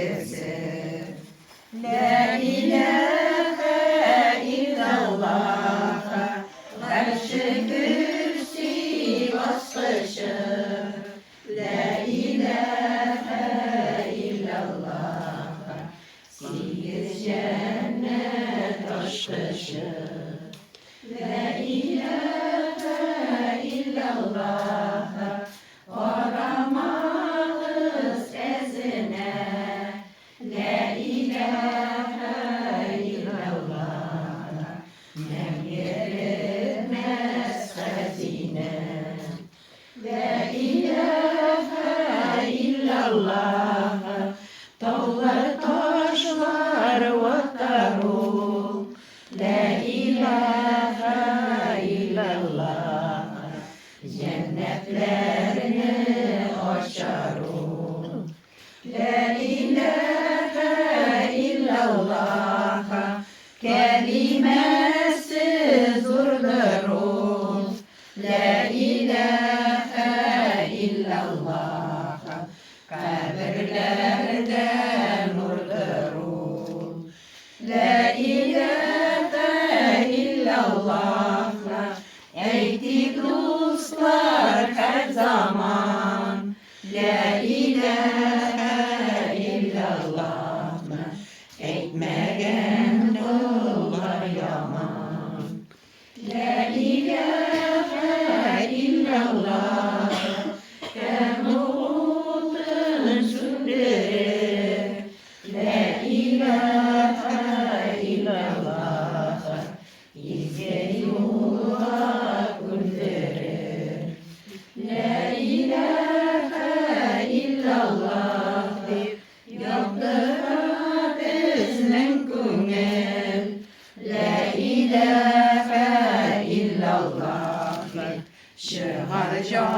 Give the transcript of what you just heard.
билгесе. Лә иләһә иллаллаһ, Гарше көрси баскычы. Лә иләһә иллаллаһ, сигез җәннәт ачкычы. Лә иләһә иллаллаһ, карамагыз әзенә. Лә иләһә иллаллаһ, мәңге бетмәс хәзинә. Лә иләһә иллаллаһ, таулар, ташлар ватар ул. Лә иләһә иллаллаһ, җәннәтләрне ачар ул. Лә иләһә иллаллаһ, кәлимәсе зурдыр ул. Лә иләһә иллаллаһ, каберләрдә нурдыр ул. Лә иләһә иллаллаһ, әйтик, дуслар, һәр заман. Лә иләһә иллаллаһны әйтмәгән коллар яман. Лә иләһә иллаллаһ тәмуг утын сүндерер. Лә иләһә иллаллаһ Изге юлга күндерер. Лә иләһә иллаллаһ дип яктыра безнең күңел. Лә иләһә иллаллаһ дип чыгар җан.